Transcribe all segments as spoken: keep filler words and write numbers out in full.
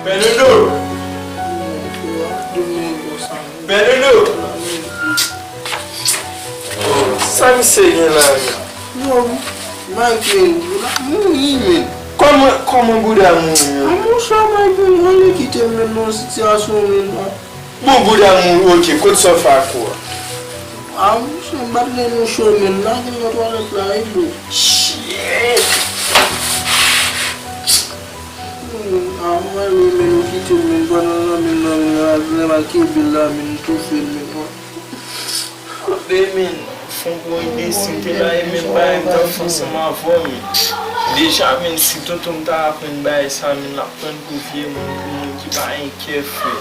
Pè Dodo! Pè Dodo! Sa misye gen la menm? Yo, Mike menm, bouda mouri menm. Kòman, kòman bouda mouri menm? A monchè, Mike menm, ann kite m menm nan sitiyasyon menm. Bon, bouda mouri, oke, kote sa w fè ak ou a? A monchè, m bat nen nou cho menm, lage m nan twalèt la, wi bro. Shit! Hmm, a mwen, men nou kite m, men pandan nan men nan, men la, lè m al kenbe l la, men m toufe l, men. Anben, men, fon gwo ide, si m te la, e men m pa gen tan fè ansanm avè w, men. Deja, men, si tonton m ta aprann bagay sa, men, l ap pran pou vye moun, pou moun ki pa gen kè, frè.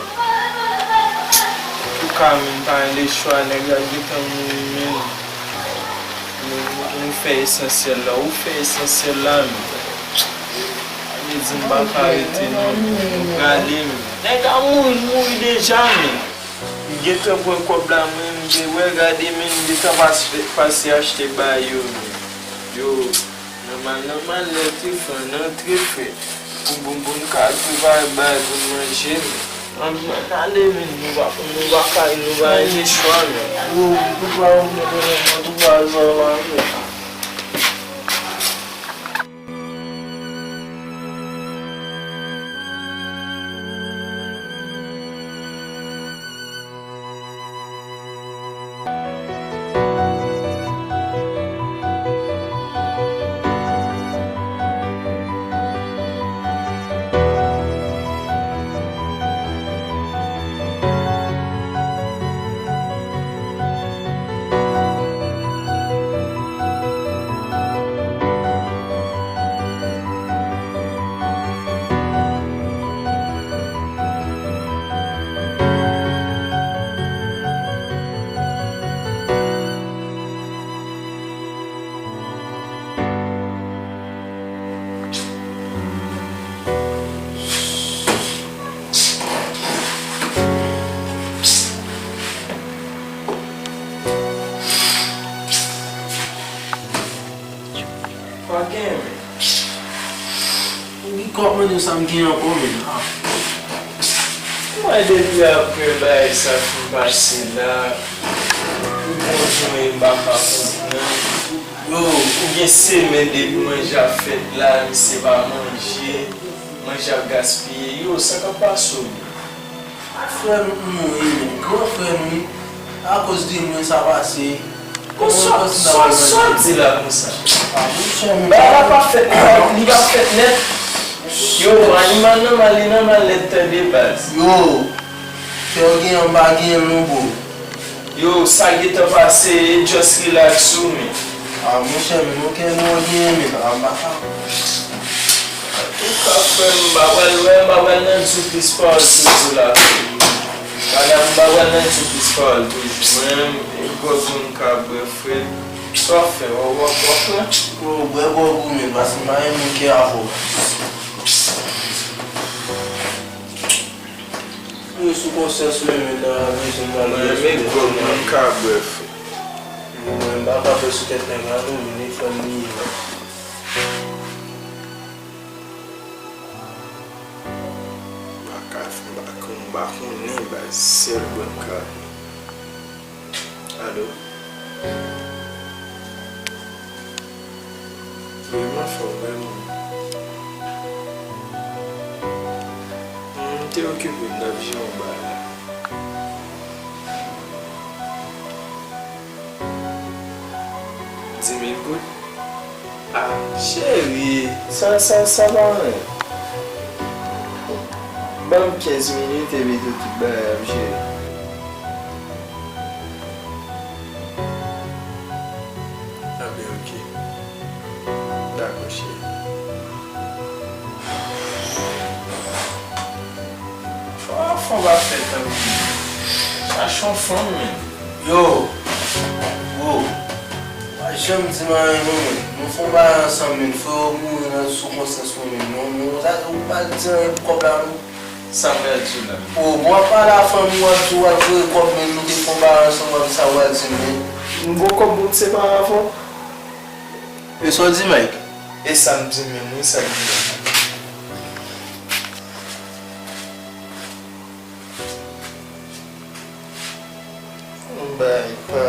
Antouka, men, m pa gen lechwa, nèg la gentan mouri, men. Nou, nou fè esansyèl la. Ou fè esansyèl la, men. Sa vle di m pa ka rete, non. Nou prale, men. Nèg la mouri, l mouri deja, men. M gentan pran kòb la, men m gen, wè, gade, men m gentan pas-, pase achte ba yo, men. Yo, nòmal, nòmal, lè te fè, nan antre, frè. Pou, pou, pou n ka prepare bagay pou n manje, men. Ann, ann ale, men, nou pa, nou pa ka, nou pa gen chwa, men. Yo, m tou pa, m tou pa, m tou pa, m tou pa, men. Ou gen kòb mande sa m gen ankò, men. Ah. Mwen, depi apre bagay sa fin pase la, ou konn jan m pa ka konprann. Yo, ou gen semèn depi manje ap fèt la, misye pa manje, manje ap gaspiye. Yo, sa k ap pase w menm? Frè nou mouri, men. Gran frè nou, akoz de mwen sa pase. Sa w di la konsa? Bagay la pa fèt, li pa, li pa fèt nèt. Yo, animal nòmal, li nòmal nèt tande baz. Yo, kè w genyen, m pa genyen l non, bro. Yo, sa gentan pase, e just relax ou, men. Ah, monchè, men, oke, nou genyen, men, ah, m pa ka. Antouka, frè m, m pa pral, wè, m pa pral nan di w plis pawòl toujou la. Madanm, m pa pral nan di w plis pawòl toujou. Mwen menm, e gwòg moun ka bwè, frè m. Sa w ap fè, w ap, w ap, w ap pran? Yo, bwè gwòg ou menm, paske m pa renmen kè avè w. Yo, sou konsyans mwen menm nan la bezwen m al. Mwen menm gwòg mwen m ka bwè, frè. Mwen m pa ka bwè sou tèt nèg la non, men e fò m niye la. M pa ka, m pa kon-, m pa konnen baz, sèl bwè m ka bwè. Alo? Wi, m anfòm, men m te okipe m t ap jere yon bagay la. Di mil goud? Ah, cheri, sa, sa, sa pa anyen. Ban m kenz minit epi tout, tout bagay ap jere. Anben, oke. Dakò, cheri. Fò, fò pa fè tankou chache yon fanm, men. Yo, bro, pa janm di m anyen non, men. Nou fè yon bagay ansanm, men. Frè w mouri nan sou konsyans mwen, men. Non, non, sa, ou pa di anyen pou kòb la, non. Sa m pral di w la. O, bon, w ap pale a fanmi w, w ap di w ap voye kòb, men nou te fè yon bagay ansanm, w ap di sa w pral di m, men. M gon kòb pou m separe avè w. E sa w di, Mike? E sa m di menm, wi, sa m di menm.